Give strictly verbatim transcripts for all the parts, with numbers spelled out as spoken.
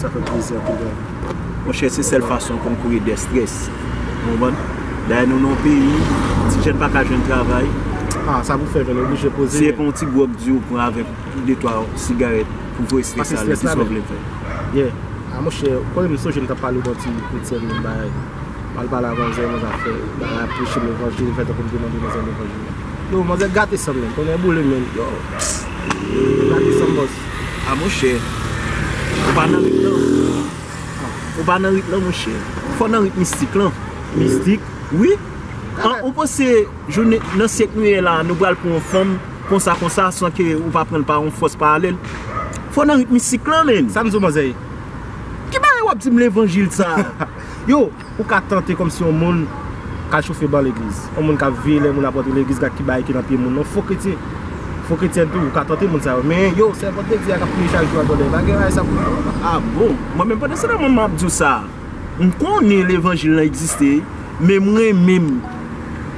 Sa fè plezi anpil, bro. Monchè, se sèl fason pou m kouri de strès. Ou konprann? Dayè, nou nan yon peyi, ti jèn pa ka jwenn travay. Ah, sa pou fè, jèn oblije poze. Se pa yon ti gwòg di ou pran avèk de twa sigarèt pou voye strès ale. Kisa w vle fè? Yeah. Ah, monchè, ou konnen m sonje m t ap pale w de yon ti kretyen, m bay. M al pale a manzè, manzè ap fè, bagay ap preche levanjil, fè tankou m te mande manzè levanjil. Yo, manzè gate san m, men, konnen boule, men, yo. Gate san m, bòs. A monchè, ou pa nan rit lan. Ou pa nan rit lan, monchè. Fò nan rit mistik lan. Mistik? Wi. An, ou panse jounen nan syèk nou ye la, nou pral pran yon fanm konsa, konsa, san ke ou pa pran l pa yon fòs paralèl? Fò nan rit mistik lan, menn. Sa m di w, manzè? Ki bagay w ap di m levanjil sa? Yo, ou ka tante kòmsi yon moun k al chofe ban legliz. Yon moun k ap veye lè moun ap rantre legliz, gad ki bagay ki nan pye moun nan. Fo kretyen. Fo kretyen tou, ou ka tante moun sa yo. Men yo, sèvant de Dye a k ap priye chak jou a, brother. Pa gen bagay sa pou nou. Ah bon? Mwen menm pandan se nan mwen m ap di w sa. M konnen levanjil lan egziste, men mwen menm,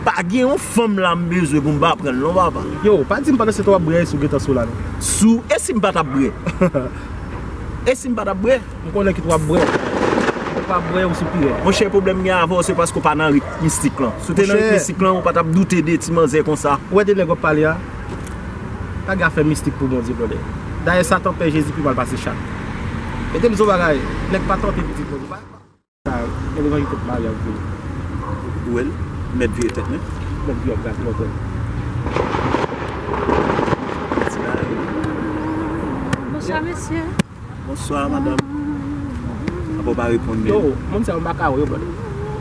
pa gen yon fanm la m bezwen pou m pa pran l non, papa. Yo, pa di m pandan se tan w ap bwè, si w gentan sou la, non. Sou, e si m pa t ap bwè? E si m pa t ap bwè? M konnen kit w ap bwè. Ou pa bwè, ou sou pirèt. Monchè, pwoblèm m gen avè w, se paske w pa nan rit mistik lan. Si w te nan rit mistik lan, ou pa t ap doute de ti manzè konsa. Ou wè de nèg w ap pale a? Pa gen afè mistik pou Bondye, brother. Dayè, Satan pè Jezi pi mal pase chat. Mete m di w bagay, nèg pa tante pitit Bondye. Pa, pa, sa, gen levanjil kot Mari ap vini. Ou wè l? Mèt vire tèt mwen. Mèt vire ap gade lòt bò. Bonswa, mesye. Bonswa, madanm. Apa w pa reponn menm? Yo, moun sa yo m pa ka wè yo, brother.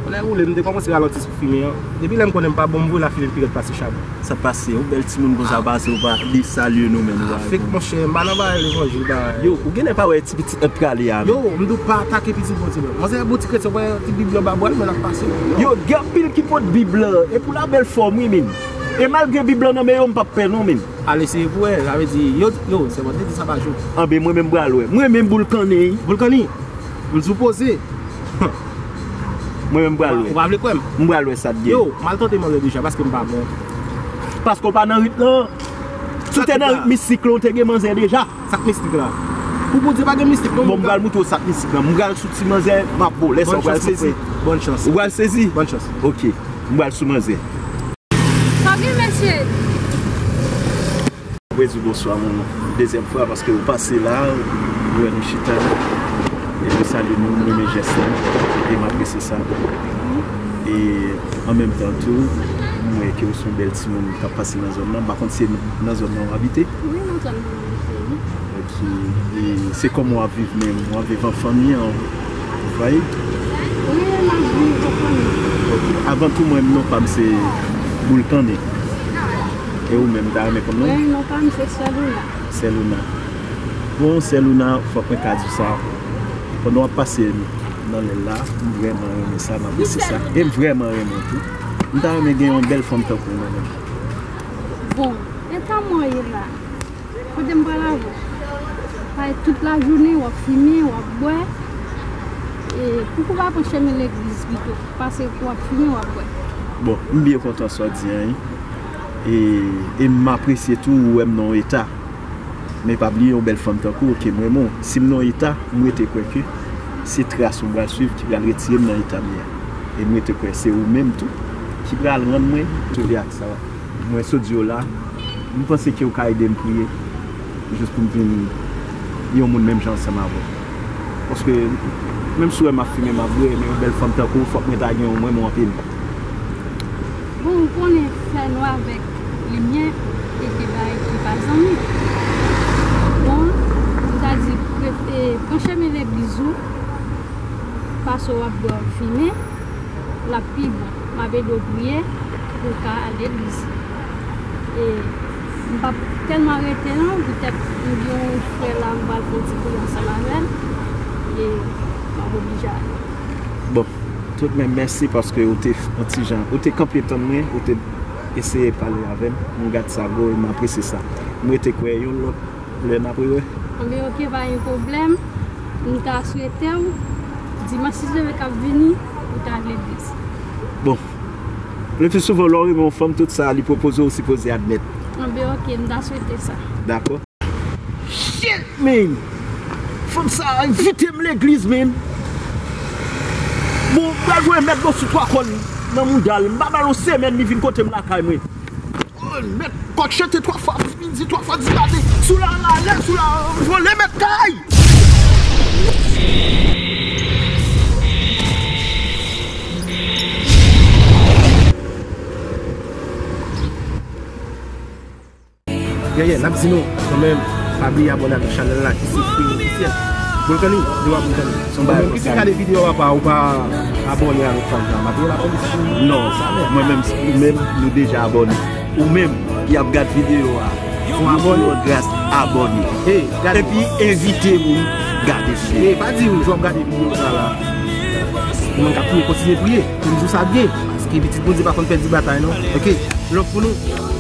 Lè woule, m te kòmanse ralanti sou fimen an. Depi lè m konnen m pa bon, m voye la fimen pi rèd pase chabon. Sa pase, yon bèl timoun konsa pase, ou pa li salye nou menm, ou pa fake, reponn. Monchè, m pa nan bagay levanjil, bagay. Yo, ou genlè pa wè ti pitit lan t prale a, menm. Yo, m di w pa atake pitit Bondye, menm. Manzè, bon ti kretyen, wè ti Bib lan anba bra l, men l ap pase. Yo, gen anpil ki pot Bib lan, e pou la bèl fòm, wi, menm. E malgre Bib lan nan men yo, m p ap pè, non, menm. Al eseye pou wè, sa vle di, yo, yo, se mwen te di sa pa jou. Anben, mwen menm m pral wè. Mwen menm boul kanni. Boul kanni? M di w poze. Mwen menm m pral wè. Ou pa vle kwè m? M pral wè sa t gen. Yo, m al tante manzè deja, paske m pa bon. Paske w pa nan rit lan. Si w te nan rit mistik lan, w te gen manzè deja. Sa k mistik la? Pou Bondye pa gen mistik, non, bon, m pral moutre w sa k mistik lan. M pral sou ti manzè, m ap bo. Lè sa w pral sezi. Bòn chans, mon frè. Ou pral sezi? Bòn chans. Ok. M pral sou manzè. Sa gen, mesye? Mwen di w bonswa, mon dezyèm fwa, paske ou pase la, ou wè nou chita, e mwen salye nou, m renmen jès lan, e m apresye sa. E an menm tan tou, m wè ke ou se yon bèl timoun k ap pase nan zòn nan. M pa konn si se nan zòn nan w abite. Wi, nan zòn nan m abite, wi. Ok. E se kòman w ap viv menm? W ap viv an fanmi, an fwaye? Wi, m ap viv an fanmi. Ok. Avan tou, mwen, non pa m se Boulkanni. E ou menm, ta renmen konn non? Wi, non pa m se Sè Louna. Sè Louna. Bon, Sè Louna, fòk mwen ka di w sa. Pandan w ap pase nan lè l la, m vrèman renmen sa, m apresye sa. E m vrèman renmen w tou. M ta renmen gen yon bèl fanm tankou w nan men m. Bon, eta mwen ye la. Kote m pral avè w? Paske tout lajounen w ap fimen, w ap bwè. E pouki w pa pran chemen legliz pito? Pase w ap fimen, w ap bwè. Bon, m byen kontan sa w di an, wi. E, e m apresye tou ou wè m nan yon eta. Men pa bliye yon bèl fanm tankou w, ok, m renmen w. Si m nan yon eta, m rete kwè ke se tras ou m pral swiv ki pral retire m nan eta m ye a. E m rete kwè se ou menm tou ki pral rann mwen tou. Mwen sot di w la, m panse ke w ka ede m priye, jis pou m vin yon moun menm jan ansanm avè w. Paske, menm si w wè m ap fimen, m ap bwè, men yon bèl fanm tankou w, fòk mwen ta gen yon mwen mwen anpil. Bon, ou konnen fènwa avèk limyè, e de bagay ki pa zanmi. Bon, m ta di, pref-, e, pran chemen legliz ou, pase w ap bwè, w ap fimen. L ap pi bon. M ap ede w priye pou w ka al legliz. E m p ap tèlman rete non, poutèt m gen yon frè la, m pral fè yon ti priyè ansanm avè l. E m ap oblije ale. Bon, tout men mèsi paske ou te f-, yon ti jan, ou te kanpe tann mwen, ou te eseye pale avè m. M gad sa, bro, e m apresye sa. M rete kwè yon lòt lè n ap rewè. Anben, ok, pa gen pwoblèm. M ta swete w, dimanch si Dye vle k ap vini, ou ta al legliz. Bon. Le pi souvan, lè w renmen yon fanm, tout sa li pwopoze w, ou sipoze admèt. Anben, ok, m ta swete sa. Dakò. Shit, man! Fanm sa a envite m legliz, men. Bon, m pral voye mèt Bosou twa kòn nan mouda l. M pa ba l yon semèn, li vin kote m lakay mwen. Mèt kòk chante twa fwa midi, twa fwa di maten. Sou la, la, lè, sou la, vole mèt kay. Yeye, n ap di nou, kanmenm, pa bliye abòne avèk chanèl la ki se Free Officiel. Bolkani, nou a Bolkani. Ou menm ki fin gade videyo a pa, ou pa abòne avèk paj la, m ap rele lapolis pou ou. Non, mwen menm, ou menm, nou deja abòne. Ou menm ki ap gad videyo a, fè yon gras abòne. Epi envite moun gade videyo. E pa di w, jan w ap gade videyo sa la. Ou menm k ap priye, kontinye priye. Pou m di w sa byen. Paske pitit Bondye pa konn pèdi batay, non. Ok, love pou nou.